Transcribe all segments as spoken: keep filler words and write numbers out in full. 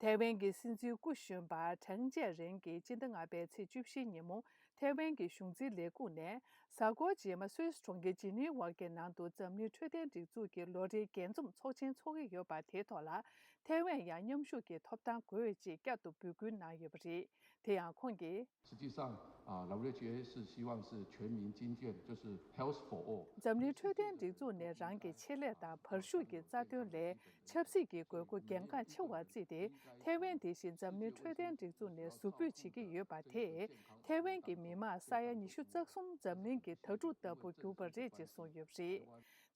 ཐའེ་ཝན་གྱི་སྲིད་འཛིན་སྐུ་གཞོན་པ་ཁྲེན་ཅེ་རེན་གྱིས་སྤྱི་ཟླ་ལྔ་པའི་ཚེས་བཅུ་བཞི་ཉིན་མོ་ཐའེ་ཝན་གྱི་གཞུང་འཛིན་ལས་ཁུངས་ནས་གཟའ་འཁོར་རྗེས་མ་སུད་སི་གྲོང་ཁྱེར་ཇི་ནི་ཝར་གྱི་ནང་དུ་འཛམ་གླིང་འཕྲོད་བསྟེན་སྒྲིག་འཛུགས་ཀྱི་ལོ་རེའི་རྒྱས་འཛོམས་ཚོགས་ཆེན་འཚོགས་ཀྱི་ཡོད་པ་དེའི་ཐོག་ལ་ཐའེ་ཝན་ཡང་མཉམ་ཞུགས་ཀྱི་ཐོབ་ཐང་དགོས་ཅེས་བསྐྱར་དུ་འབོད་སྐུལ་གནང་ཡོད་པ་རེད། དེ་ཡང་ཁོང་གིས། 实际上，啊，W H O 是希望是全民经健，就是 Health for All。 འཛམ་གླིང་འཕྲོད་བསྟེན་སྒྲིག་འཛུགས་ནས་རང་གི་ཆེད་ལས་དང་བར་ཤུགས་ཀྱི་རྩ་དོན་ལས་ཆབ་སྲིད་ཀྱི་དགོས་མཁོ་གལ་འགངས་ཆེ་བར་བརྩིས་ཏེ། ཐའེ་ཝན་དེ་བཞིན་འཛམ་གླིང་འཕྲོད་བསྟེན་སྒྲིག་འཛུགས་ནས་གཟུགས་པོས་བྱེད་ཀྱི་ཡོད་པ་དེས་ཐའེ་ཝན་གྱི་མི་མང་ས་ཡ་ཉི་ཤུ་རྩ་གསུམ་འཛམ་གླིང་གི་དྭ་ཕྲུག་ལྟ་བུ་གྱུར་པ་རེད་ཅེས་གསུངས་ཡོད་པ་རེད།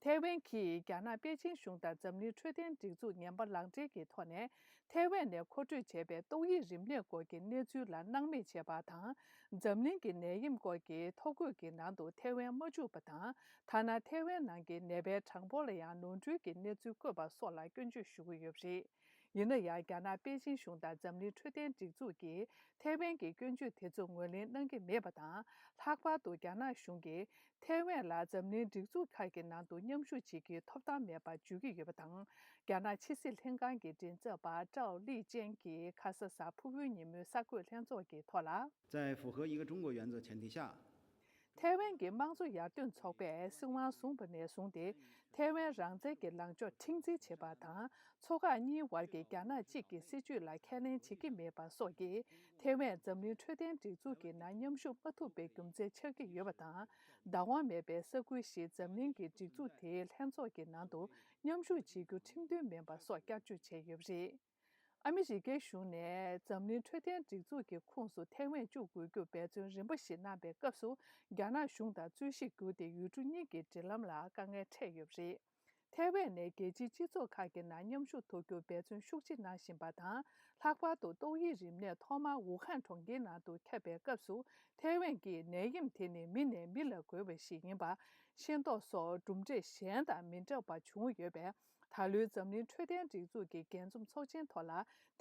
ཐའེ་ཝན་གྱིས་རྒྱ་ནག་པེ་ཅིན་གཞུང་དང་འཛམ་གླིང་འཕྲོད་བསྟེན་སྒྲིག་འཛུགས་ངན་པ་ལག་འབྲེལ་གྱི་ཐོག་ནས་ཐའེ་ཝན་ནས་མཁོ་སྤྲོད་བྱས་པའི་ཏོག་དབྱིབས་རིམས་ནད་སྐོར་གྱི་གནས་ཚུལ་ལ་སྣང་མེད་བྱས་པ་དང་། འཛམ་གླིང་གི་ནད་ཡམས་སྐོར་གྱི་ཐོ་འགོད་ཀྱི་ནང་དུ་ཐའེ་ཝན་མ་བཅུག་པ་དང་། ཐ་ན་ཐའེ་ཝན་ནང་གི་ནད་པའི་གྲངས་འབོར་ལ་ཡང་ནོར་འཁྲུལ་གྱི་གནས་ཚུལ་བཀོད་པ་སོགས་ལ་སྐྱོན་བརྗོད་ཞུ་གི་ཡོད་པ་རེད། ཡིན་ན་ཡང་རྒྱ་ནག་པེ་ཅིན་གཞུང་དང་འཛམ་གླིང་འཕྲོད་བསྟེན་སྒྲིག་འཛུགས་ཀྱིས་ཐའེ་ཝན་གྱི་སྐྱོན་བརྗོད་དེ་ཚོ་ངོས་ལེན་གནང་གི་མེད་པ་དང་། ལྷག་པར་དུ་རྒྱ་ནག་གཞུང་གིས་ཐའེ་ཝན་ལ་འཛམ་གླིང་སྒྲིག་འཛུགས་ཁག་གི་ནང་དུ་མཉམ་ཞུགས་བྱེད་རྒྱུའི་ཐོབ་ཐང་མེད་པར་བརྗོད་ཀྱི་ཡོད་པ་དང་། རྒྱ་ནག་ཕྱི་སྲིད་ལྷན་ཁང་གི་མགྲིན་ཚབ་པ་ཀྲའོ་ལི་ཅན་གྱིས་ཁ་ས་གཟའ་ཕུར་བུའི་ཉིན་མོའི་གསར་འགོད་ལྷན་ཚོགས་ཀྱི་ཐོག་ལ། 在符合一个中国原则前提下， ཐའེ་ཝན་གྱི་དམངས་གཙོ་ཡར་ཐོན་ཚོགས་པས་སྲིད་དབང་བཟུང་བ་ནས་བཟུང་སྟེ། ཐའེ་ཝན་རང་བཙན་གྱི་ལངས་ཕྱོགས་ཁྲིམས་འཛིན་བྱེད་པ་དང་། མཚོ་འགག་གཉིས་བར་གྱི་རྒྱ་ནག་གཅིག་གི་སྲིད་བྱུས་ལ་ཁས་ལེན་བྱེད་ཀྱི་མེད་པ་སོགས་ཀྱིས། ཐའེ་ཝན་འཛམ་གླིང་འཕྲོད་བསྟེན་སྒྲིག་འཛུགས་ཀྱི་ནང་མཉམ་ཞུགས་མ་ཐུབ་པའི་རྒྱུ་མཚན་ཆགས་ཀྱི་ཡོད་པ་དང་། བདག་དབང་མེད་པའི་ས་ཁུལ་ཞིག་འཛམ་གླིང་གི་སྒྲིག་འཛུགས་དེའི་ལྷན་ཚོགས་ཀྱི་ནང་དུ་མཉམ་ཞུགས་བྱེད་རྒྱུ་ཁྲིམས་མཐུན་མིན་པ་སོགས་བསྐྱར་བརྗོད་བྱས་ཡོད་པ་རེད། ཨ་མི་རི་ཀའི་གཞུང་ནས་འཛམ་གླིང་འཕྲོད་བསྟེན་སྒྲིག་འཛུགས་ཀྱི་ཁོངས་སུ་ཐའེ་ཝན་བཅུག་དགོས་རྒྱུར་འབད་བརྩོན་རིམ་པ་ཞིག་གནང་པའི་སྐབས་སུ། རྒྱ་ནག་གཞུང་དང་རྩོད་གཞི་བསྒྱུར་ཏེ་ཡུལ་གྲུ་གཉིས་ཀྱི་འབྲེལ་ལམ་ལ་དཀའ་ངལ་འཕྲད་ཡོད་པ་རེད། ཐའེ་ཝན་ནས་རྒྱལ་སྤྱིའི་སྤྱི་ཚོགས་ཁག་གི་ནང་མཉམ་ཞུགས་ཐུབ་རྒྱུར་འབད་བརྩོན་ཤུགས་ཆེ་གནང་བཞིན་པ་དང་། ལྷག་པར་དུ་ཏོག་དབྱིབས་རིམས་ནད་ཐོག་མར་ཝུ་ཧན་གྲོང་ཁྱེར་ནང་དུ་ཁྱབ་པའི་སྐབས་སུ། ཐའེ་ཝན་གྱིས་ནད་ཡམས་དེ་ནི་མི་ནས་མི་ལ་འགོས་པ་ཞིག་ཡིན་པ། ཤེས་རྟོགས་སོགས་གྲུབ་འབྲས་གཞན་དང་མི་འདྲ་བ་བྱུང་ཡོད་པས། ད་ལོའི་འཛམ་གླིང་འཕྲོད་བསྟེན་སྒྲིག་འཛུགས་ཀྱི་རྒྱས་འཛོམས་ཚོགས་ཆེན་ཐོག་ལ་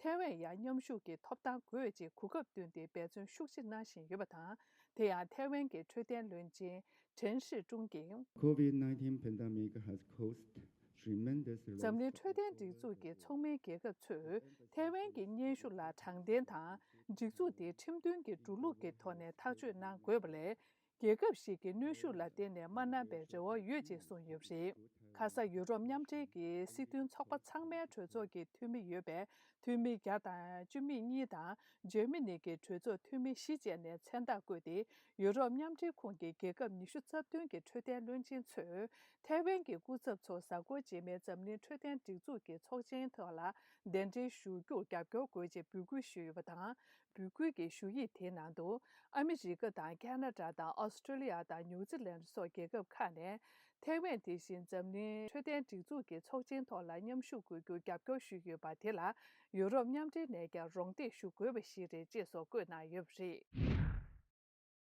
ཐའེ་ཝན་ཡང་མཉམ་ཞུགས་ཀྱི་ཐོབ་ཐང་དགོས་ཅེས་གོ་སྐབས་བསྟུན་ཏེ་འབད་བརྩོན་ཤུགས་ཆེ་གནང་བཞིན་ཡོད་པ་དང་། དེ་ཡང་ཐའེ་ཝན་གྱི་འཕྲོད་བསྟེན་བློན་ཆེན་ཁྲེན་ཧྲི་ཀྲུང་གིས། COVID nineteen pandemic has caused tremendous loss འཛམ་གླིང་འཕྲོད་བསྟེན་སྒྲིག་འཛུགས་ཀྱི་ཚོགས་མིའི་རྒྱལ་ཁབ་ཚོས་ཐའེ་ཝན་གྱི་སྙན་ཞུ་ལ་དྲང་བདེན་དང་། སྒྲིག་འཛུགས་དེ་ཁྲིམས་མཐུན་གྱི་འགྲོ་ལུགས་ཀྱི་ཐོག་ནས་ཐག་གཅོད་གནང་དགོས་པ་ལས། རྒྱལ་ཁབ་ཞིག་གི་གནོན་ཤུགས་ལ་བརྟེན་ནས་མ་གནང་པའི་རེ་བ་ཡོད་ཅེས་གསུངས་ཡོད་པ་རེད། ཁ་ས་ཡུ་རོབ་མཉམ་འབྲེལ་གྱི་སྲིད་དོན་ཚོགས་པ་ཚང་མའི་གྲོས་ཚོགས་ཀྱི་འཐུས་མི་ཡོད་པའི་འཐུས་མི་བརྒྱ་དང་བཅུ་མེད་གཉིས་དང་འཇར་མ་ནི་གི་གྲོས་ཚོགས་འཐུས་མི་བཞི་བཅས་ནས་མཚན་རྟགས་བཀོད་དེ། ཡུ་རོབ་མཉམ་འབྲེལ་ཁོངས་ཀྱི་རྒྱལ་ཁབ་ཉི་ཤུ་རྩ་བདུན་གྱི་འཕྲོད་བསྟེན་བློན་ཆེན་ཚོས་ཐའེ་ཝན་གྱི་སྐུ་ཚབ་ཚོ་གཟའ་འཁོར་རྗེས་མའི་འཛམ་གླིང་འཕྲོད་བསྟེན་སྒྲིག་འཛུགས་ཀྱི་ཚོགས་ཆེན་ཐོག་ལ་གདན་འདྲེན་ཞུ་རྒྱུར་རྒྱབ་སྐྱོར་དགོས་ཅེས་འབོད་སྐུལ་ཞུས་ཡོད་པ་དང་། འབོད་སྐུལ་གྱི་ཞུ་ཡིག་དེའི་ནང་དུ། ཨ་མི་རི་ཀ་དང་ཁ་ན་ཌ་དང་ཨོ་སི་ཀྲོ་ལི་ཡ་དང་ནིའུ་ཛི་ལན་སོགས་རྒྱལ་ཁབ་ཁག་ནས། ཐའེ་ཝན་དེ་བཞིན་འཛམ་གླིང་འཕྲོད་བསྟེན་སྒྲིག་འཛུགས་ཀྱི་ཚོགས་ཆེན་ཐོག་ལ་མཉམ་ཞུགས་དགོས་རྒྱུར་རྒྱབ་སྐྱོར་ཞུས་ཡོད་པ་དེ་ལ། ཡུ་རོབ་མཉམ་འབྲེལ་ནས་ཀྱང་རོགས་འདེགས་ཞུ་དགོས་པ་ཞིག་རེད་ཅེས་སོགས་བཀོད་གནང་ཡོད་པ་རེད།